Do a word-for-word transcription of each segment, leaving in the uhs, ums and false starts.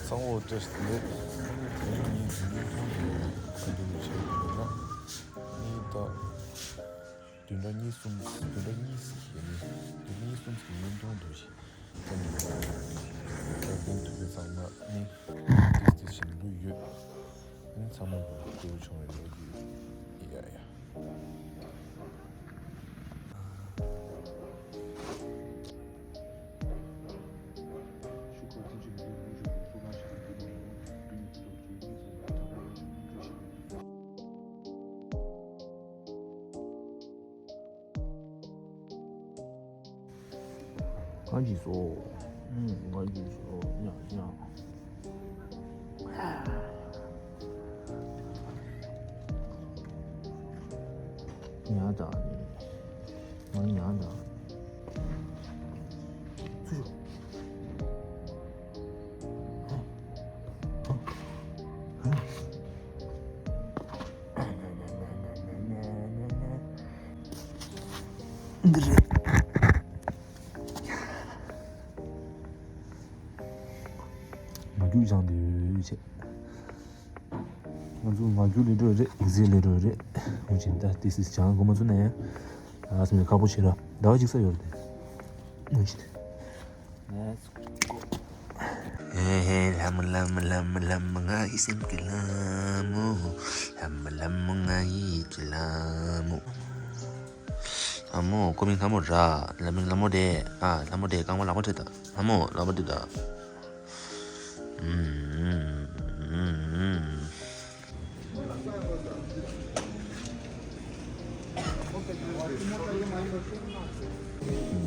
གཙང་བོ་བཀྲ་ཤིས་བདེ་ལེགས། ཨ་ནི་དེ་རིང་ངའི་དུས་ཡུན་ཐུང་ཐུང་ཡོད། ག་འདྲ་བྱས་ཡོད་ན། ཨ་ནི་ད། བདུན་ཕྲག་གཉིས་གསུམ། བདུན་ཕྲག་གཉིས་ཀྱི་ནི། བདུན་ཕྲག་གཉིས་གསུམ་གྱི་ཡུན་ཐུང་དུ་ཞིག་ད་ནི་ད་དེང་དུས་ཀྱི་ཚང་མ་ནི་ཏིས་ཏིས་ཞིག་འགྲོ་ཡོད། ཨ་ནི་ཚང་མ་གི་སྐུ་བྱུང་བའི་ལོ་རྒྱུས་ཡ་ཡ། གང་ཅི་སོ། ང་ཅི་སོ། ཉ་ཉ། ཉ་དང་ནི། ང་ཉ་དང་། སུ་ཞིག་འདི་རེད། ང་རྒྱུག་སྦྱང་དེ་ཡོད་བྱས། ང་ཚོ་ང་རྒྱུག་ལས་འགྲོ་རེད། ཡིག་ཚད་ལས་འགྲོ་རེད། འོ་ཅིག་ད་ཏི་སི་སྦྱང་དགོས་མ་ཚོ་ནས། ཨ་སེམས་ཁག་པོ་བྱེད་ར། ཟླ་བ་གཅིག་ས་ཡོད་རེད། འོ་ཅིག Let's go. ཧེ་ཧེ། ལྷ་མོ་ལྷ་མོ་ལྷ་མོ་ལྷ་མོ། ང་ཡི་སེམས་ཀྱི་ལྷ་མོ། ལྷ་མོ་ལྷ་མོ། ང་ཡི་གི་ལྷ་མོ། ལྷ་མོ། ཁོ་མིང་ལྷ་མོ་ར། ལྷ་མིང་ལྷ་མོ་རེད། ཨ་ལྷ་མོ་རེད། རྐང་པ་ལག་པ་ཁྲིད་དང་། ལྷ་མོ་ལག་པ་ཁྲིད་དང་།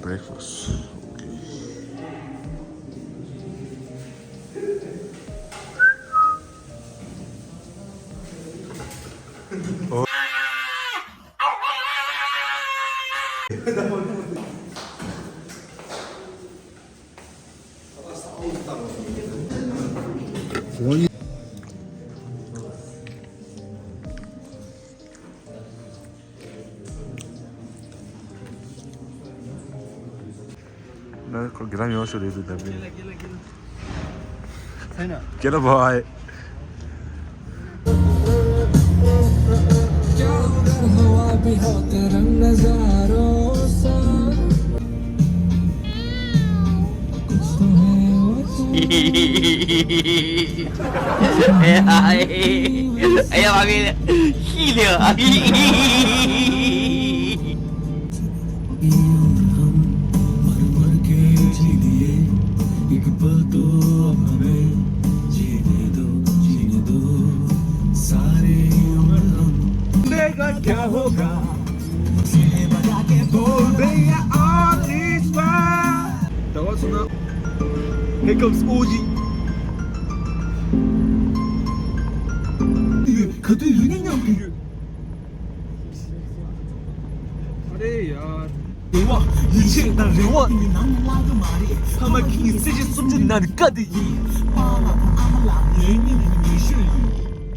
Breakfast. Okay. ཁོ་གི་རང་ཡོང་ཤོར་རེད་འདུག་ད་དཔེ། ཁྱེད་ལ་བའི། ཨེ་ཡ་མ་གི་ཤི་ལེ། ཟླ་བ་ཚོ་ན། Here comes ཨོ་ཇི། ག་དུས་ཡིན་ན་མཉམ་དུ་ཡོད། ཨ་རེ་ཡར། རེ་བ་ཡིད་ཆེས་དང་རེ་བ་ནི་ནང་ལ་གི་མ་རེད། ཕ་མ་ཁྱིམ་གྱི་སྲིད་ཇི་སུམ་ཅུ་ན་ནི་བཀའ་དེ་ཡིན། པཱ་ལགས་དང་ཨ་མ་ལགས་ངའི་སྙིང་གི་ཉི་ཤུ་ཡིན།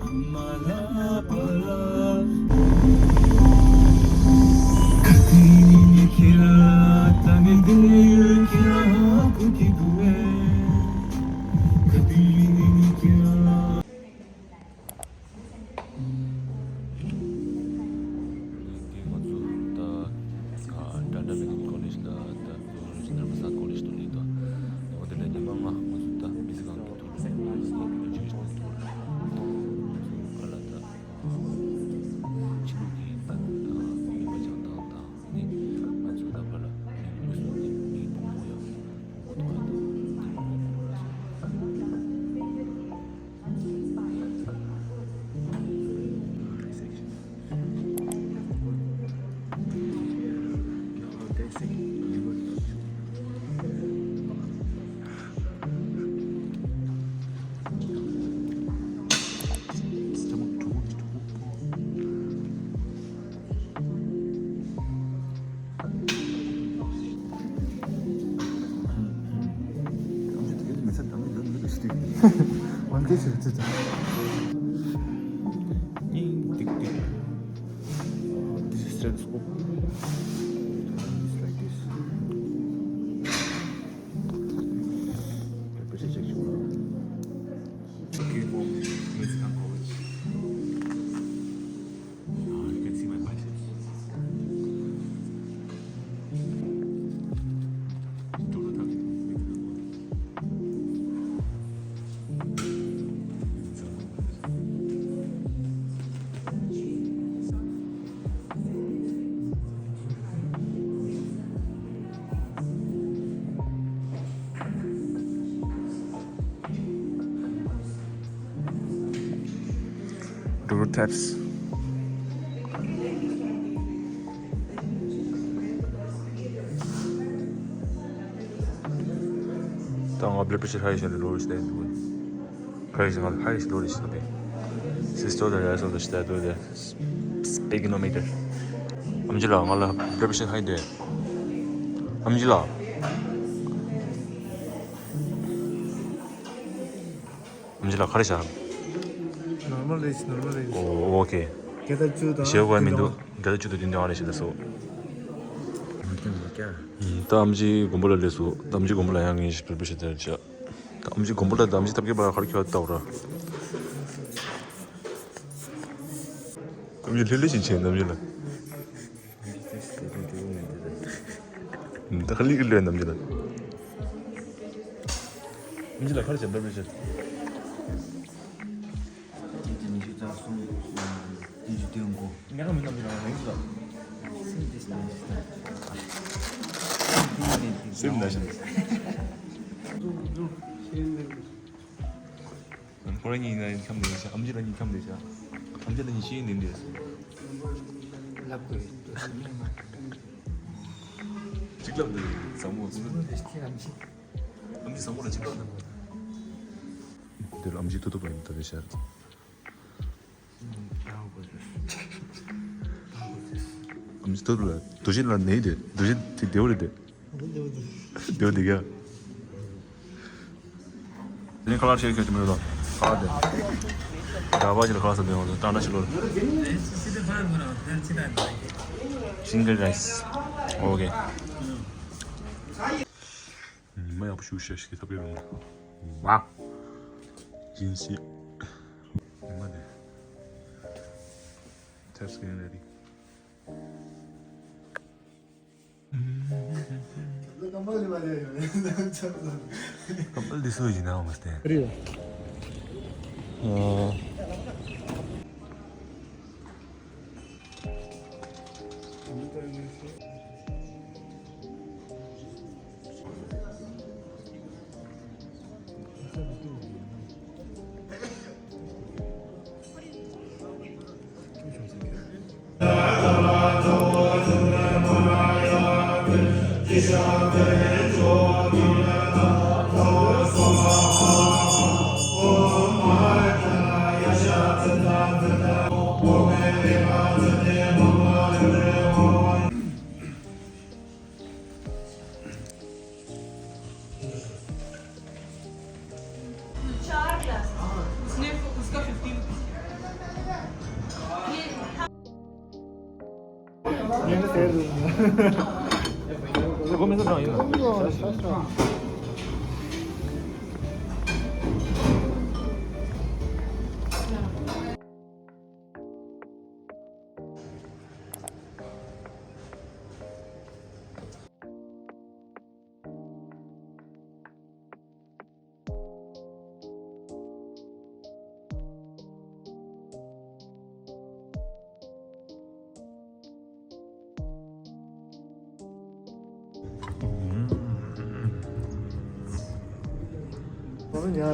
ཨ་མ་ལགས་པཱ་ལགས། ག་དུས་ནས་ཁྱེད་ལ་ད་ནས་འདི་ཁྱེད་ལ་གོ་གི་འདུག་གས། ག་དུས་ནས་ཁྱེད་ལ། འདི་ང་ཚོ་ད་ཌཱ་ཊ་མེ་ཀ་ནིང་ཀོ་ལེཇ་ལ་ད་ནར་མ་ས་ཀོ་ལེཇ་དུ་སླེབས་དང་། འོ་དེ་ལས་ཉི་མ་ལྔ་ང་ཚོ་ད་མི་ཚེ་གང་གི་ཐུག་རུ་ང་ཚོ་ཨེ་ཌུ་ཀེ་ཤན་ཐུག་རུ་ང་ཚོ་ག་ལ་ད་ཕྱི་ལུགས་ཀྱི་ད་མི་མ་བྱང་ཐང་དང་ནི་ང་ཚོ་ད་ག་ལ་མི་མི་སུ་ནི་མི་ཕུང་པོ་ཡང་ཕུང་པོ་ཐོག་ཡང་ད་ནི་ཕུང་པོ་ལ་སོགས། This is straight scope. It's like this. Pepper check. Two taps. ད་ང་blood pressure high་ཞིག་ལོ་རེ་ཞིག་ལོ་རེ་ཞིག་ལོ་རེ་ཞིག་ལོ་རེ་ཞིག་ལོ་རེ་ཞིག་ལོ་རེ་ཞིག་ལོ་རེ་ཞིག་ལོ་རེ་ཞིག་ལོ་རེ་ཞིག་ལོ་རེ་ཞིག་ལོ་རེ་ཞིག་ལོ་རེ་ཞིག་ལོ་རེ་ཞིག་ལོ་རེ་ཞིག་ལོ་རེ་ཞིག་ཨམ་ཆི་ལགས། ང་ལ་blood pressure high་འདུག་ཨམ་ཆི་ལགས། ཨམ་ཆི་ལགས་ག་རེ་བྱས། Normal་རེད། Normal་རེད། ཨོ་ཨོ་ཁེ། བརྒྱ་དང་བཅུ་དང་ཞེ་དགུ་མི་འདུག་བདུན་ཅུ་དང་བདུན་ཅུ་རེ་ཞིག་ལ་སོ། ད་ཨམ་ཆི་མགོན་པོ་ལ་སླེབས་སོང་། ད་ཨམ་ཆི་མགོན་པོ་ལ་ཡང་ངས་blood pressure་དེ་བྱས། ད་ཨམ་ཆི་མགོན་པོ་ལ་ད་ཨམ་ཆི་ཐབས་མཁས་པ་ལ་ག་རེ་ཁྱོད་ལྟ་བ་ར། ཨམ་ཆི་ལྷོད་ལྷོད་བཞིན་བྱས་ནམ་ཡིན་ལ། ད་ཁ་ལི་གི་ལོས་ནམ་ཡིན་ལ། ཨམ་ཆི་ལ་ག་རེ་བྱས་འདྲ་བོ་བྱས། ཉི་ཤུ་རྩ་གསུམ། ཉི་ཤུ་དོན་དགུ། ཉག་མི་ནམ་ཡིན་ལ་ཡིན་ལ། སེམས་ནང་བཞིན། ཁོ་རང་གཉིས་ན་ཁམས་ལས་ཤ། ཨམ་ཆི་ལ་གཉིས་ཁམས་ལས་ཤ། ཨམ་ཆི་ལ་གཉིས་ཤེས་ཡིན་འདི་འདྲས། ལབ་དགོས། གཅིག་ལབ་འདི་བཟང་མོ་ཟེར། ཨམ་ཆི་བཟང་མོ་ལ་གཅིག་ལབ་འདི། འདིར་ཨམ་ཆི་ཐུ་ཐུ་པ་ཡིན་ད་རེ་ཤར། ཨམ་ཆི་ཐུ་ཐུ་ལ་དུ་ཞིག་ལ་ནས་དེ་དུ་ཞིག་དེ་བདེ་བ་རེད་དེ། དེ་བ་དེ་ག་ནི་ཁ་ལག་ཤེས་ཁྱོད་ཀྱི་མི་རོ། ཁ་ལག་དེ། ད་བ་ཅི་ལ་ཁ་ལག་ས་དེ་འོང་དུ་ཏང་ཏ་ཤི་ལོ། Finger rice། ཨོ་ཁེ། མ་ཡག་པོ་ཞུ་ཤེས་ཤེས་ཐབས་ཡོད་མ། ཡིན་སྲིད། མ་དེ། Test getting ready། ཁ་པལ་འདི་སུ་ཡིན་ནའང་མ་བསྟན། རེད། ཨོ། चार ग्लास। उसने, उसका fifty rupees. ये ད་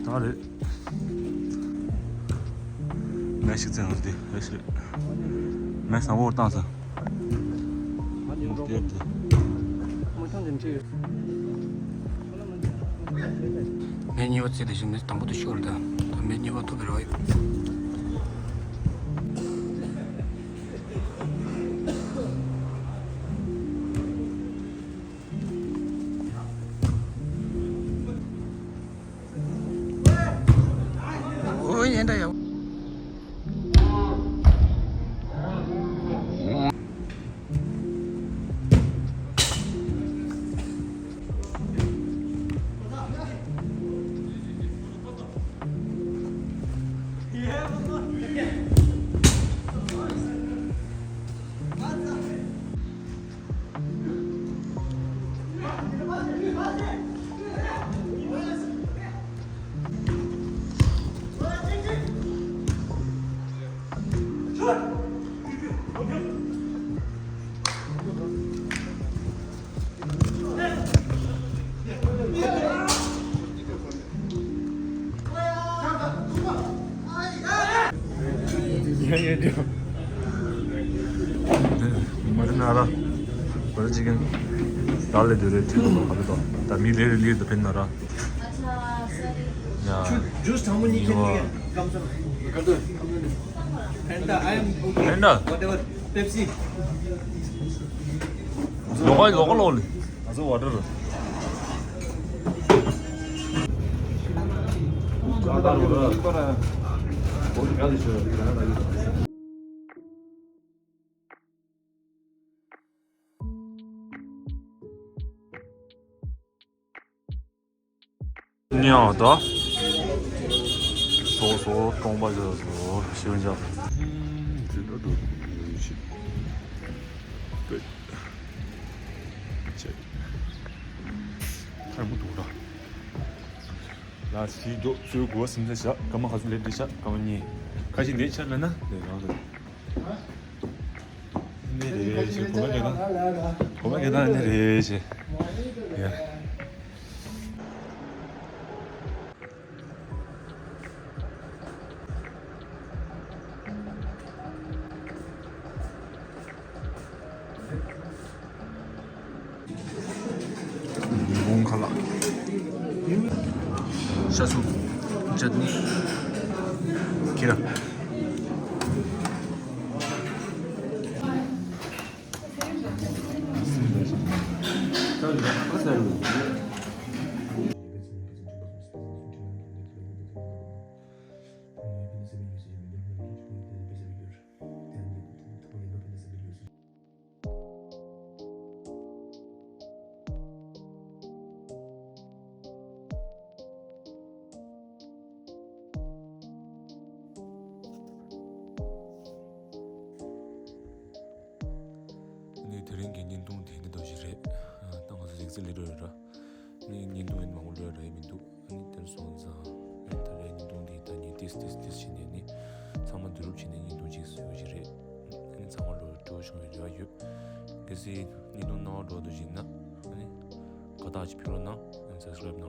རེད། མེ་ཞིག་བཙན་འདི་རེད་ཤི། མེ་སང་བོར་བཏང་ས། མེ་གཉིས་པ་བཙལ་དེ་བཞིན་མེ་དང་པོ་དེ་ཤོར་ད། ད་མེ་གཉིས་པ་ཐུབ་པའི་རེ་བ་ཡོད། ཨོ་ཡ་ད་ཡ། མ་རེད་ན་ར། བར་ཅིག་གིན་ད་ལས་དུས་རེད་དུས་དུ་མ་ཁ་ལེ་དོ། ད་མི་ལེ་རེ་ལེ་དུ་ཕན་ན་ར། ཡ། ཇུས་དང་པོ་གཉིས་ཁྱེར་ནས་ཀམ་སོང་། Fanta, I am okay. Fanta? Whatever. Pepsi. Local, local only. Also water. ཉོ་ད། སོ་སོ་སྟོང་པ་ཞིག་སོ་ཤི་བན་ཅག་ཐར་མོ་དུ་ར། ལ་སི་རྡོ་ཚོའི་གོ་སིམ་ས་ཤ་ཀ་མ་ཁ་སུ་ལེབ་ཏི་ཤ་ཀ་མ་ཉེ་ཁ་ཤི་ལེ་ཆ་ལ་ན་ལེ་རང་ལ། ནི་རེ་ཞེ་གོ་མ་གེ་ད་གོ་མ་གེ་ད་ནི་རེ་ཞེ་ཡ། ཉིན་གུང་ཁ་ལག་ཤ་ཚུགས། ཅད་ནི། ཁིར། ནི་དེ་རིང་གི་བརྙན་ཐུང་དེ་འདི་འདྲ་ཞིག་རེད། ད་ང་ཚོ་རིག་རྩལ་ལས་རོགས་ར། ནི་བརྙན་ཐུང་ཡིན་མང་པོ་ལོས་ར་ཡིན་མི་འདུག་ཨ་ནི་དེར་སོང་ཙང་ཨ་ནི་ད་རེས་བརྙན་ཐུང་འདི་ད་ནི་ཏིས་ཏིས་ཏིས་བྱས་ནས་ནི་ཚང་མ་བསྡུ་རུབ་བྱས་ནས་བརྙན་ཐུང་གཅིག་བཟོས་པ་ཞིག་རེད། ཨ་ནི་ཚང་མ་ལོ་སྤྲོ་བྱུང་བའི་རེ་བ་ཡོད། གལ་སྲིད་བརྙན་ཐུང་སྣང་བ་འགྲོ་འདུག་བཞིན་ན་ཨ་ནི་དགའ་རྟགས་ཅིག་ཕུལ་རོགས་གནང་། ཨ་ནི་སབ་སི་ཀ་རབ་གནང་།